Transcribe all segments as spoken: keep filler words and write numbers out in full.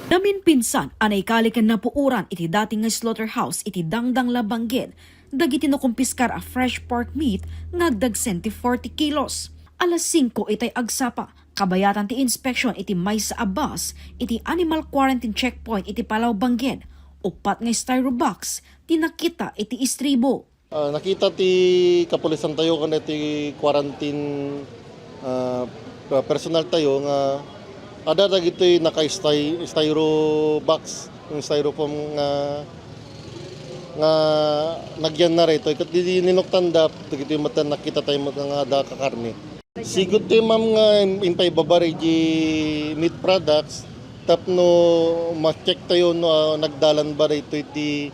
Naminpinsan a naikali ken napuoran iti dati nga slaughterhouse iti Dangdang, Labangen dagiti nakumpiskar a fresh pork meat nga agdagsen ti forty kilos. Alas singko itay agsapa, kabayatan ti inspeksion iti maysa a bus iti animal quarantine checkpoint iti Palau, Bangen. Uppat nga styro box ti nakita iti istribo. Ah, nakita ti kapulisan tayo ken ti quarantine, ah, personnel tayo nga adda dagitoy naka-sty-, styro box, yung styrofoam nga, nga nagyan na rito. Ket di, di ninuktanda, dagitoy met nakita tayo met nga adda kakarne. Sigud ti, ma'am, nga im-, impaibaba iti meat products tapno ma-check tayo no, ah, nagdalan ba daytoy ti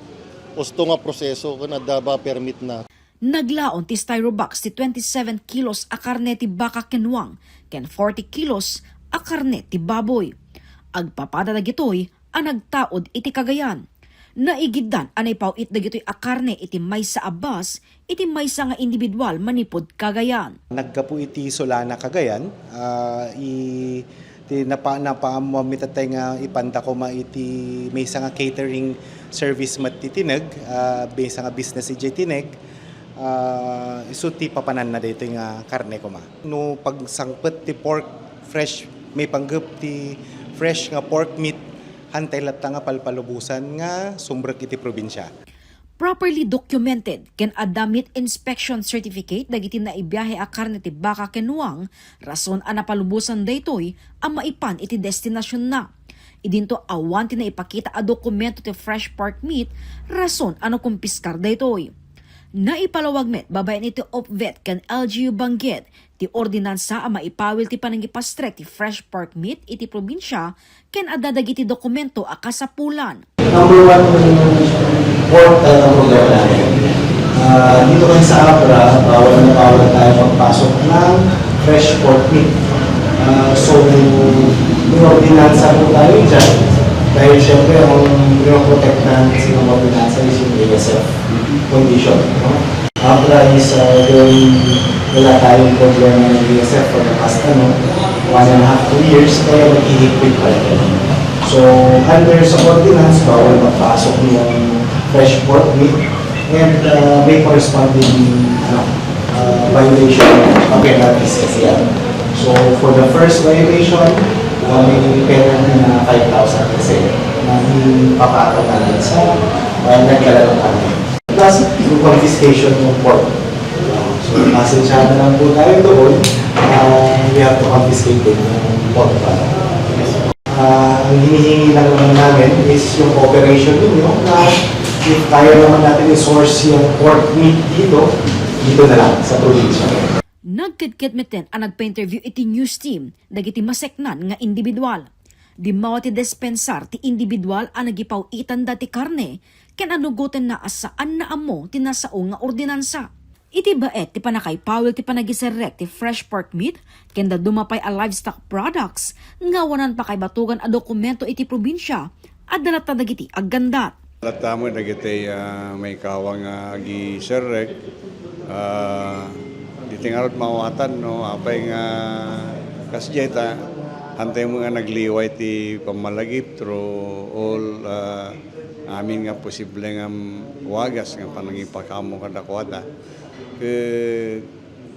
usto nga proseso ken adda ba permit na. Naglaon ti styro box ti twenty-seven kilos a karne ti baka ken nuang ken forty kilos a karne ti baboy. Agpapada dagitoy a nagtaud iti Cagayan. Naigiddan a naipaw-it dagitoy a karne iti maysa a bus iti maysa nga individual manipud Cagayan. Naggapu iti Solana, Cagayan, ah, i-, ti napa-, napaammoan mi tatay nga ipanda koma iti maysa nga catering service met ti tineg, ah, maysa nga business iti tineg, ah, isu ti papananna daytoy nga karne koma. No pagsangpet ti pork fresh, maipanggep ti fresh nga pork meat, hantay latta nga palpalubosan nga sumrek iti probinsia. Properly documented ken adda meat inspection certificate dagiti naibiahe a karne ti baka ken nuang, rason a napalubosan daytoy a maipan iti destinasionna. Idinto awan ti naipakita a dokumento ti fresh pork meat, rason a nakumpiskar daytoy. Naipalawag met babaen iti OPVET ken L G U Bangen ti ordinansa a maipawil ti panangipastrek ti fresh pork meat iti probinsia ken adda dagiti dokumento a kasapulan. Number one, pork talaga ang problema namin. Ah, dito kasi sa Abra, bawal na bawal tayo magpasok ng fresh pork meat. Ah, so, may ordinansa po tayo dyan. Dahil syempre, ang pinoprotektahan kasi ng ordinansa is yung A S F condition, no? Abra is, uh, doon, wala tayong problema ng A S F for the past, ano, one and a half, two years, kaya nagkikipit pa rin. So, under sa ordinance, bawal magpasok ng fresh pork meat and, uh, may corresponding, ano, uh, violation of penalties kasi yan. So, for the first violation, uh, may penalty na five thousand kasi na ipapatong natin sa, uh, nagkalat ng karne. Plus, yung confiscation ng pork. So, pasensya na lang po tayo doon. Ah, we have to confiscate din yung pork. Ah, ang hinihingi lang naman namin is yung cooperation ninyo na if kaya naman natin i-source yung pork meat dito, dito na lang sa probinsya. Nagketket metten a nagpa-interview iti news team dagiti maseknan nga individual. Dimmawa ti dispensar ti individual a nagipaw-itan dati karne ken anugotenna a saan naammo ti nasao nga ordinansa. Iti baet ti pannakaipawil ti panagiserrek ti fresh pork meat ken dadduma pay a livestock products nga awanan pakaibatogan a dokumento iti probinsia, adda latta dagiti aggandat. Latta met dagiti, ah, maikawang nga agiserrek, ah, diti ngarud maawatan no apay nga kasdiay ta hantay met nga nagliway ti pammalagip through all, ah, amin nga posible nga wagas nga panangipakaammo kadakuada. Ket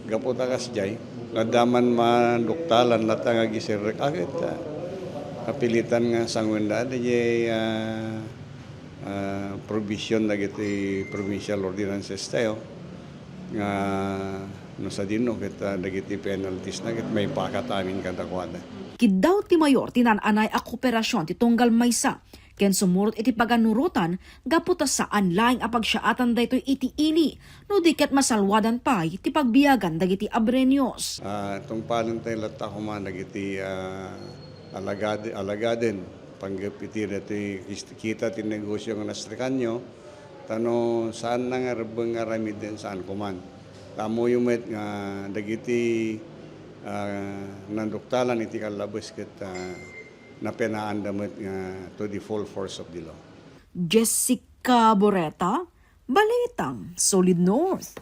gapu ta kasdiay, adda man maduktalan latta nga agiserrek, a ket, ah, kapilitan nga sanguen da diay, ah, ah, provision dagiti provincial ordinances tayo nga no sadino ket, ah, dagiti penalties na ket maipakat amin kadakuada. Kiddaw ti mayor ti naan-anay a kooperasion ti tunggal maysa ken sumurot iti paganurotan gapu ta saan laeng a pagsiaatan daytoy iti ili no di ket masalwadan pay ti pagbiagan dagiti Abreños. Ah, tungpalen tayo latta koma dagiti, ah, alagad-, alagaden panggep iti daytoy kis-, kita ti negosyo nga nastrikanyo, ta no saan na nga rebbeng nga aramiden, saan koman. Ta ammoyo met nga dagiti, ah, nanduktalan iti kallabes ket, ah, napenaanda met nga to the full force of the law. Jessica Boreta, Balitang Solid North.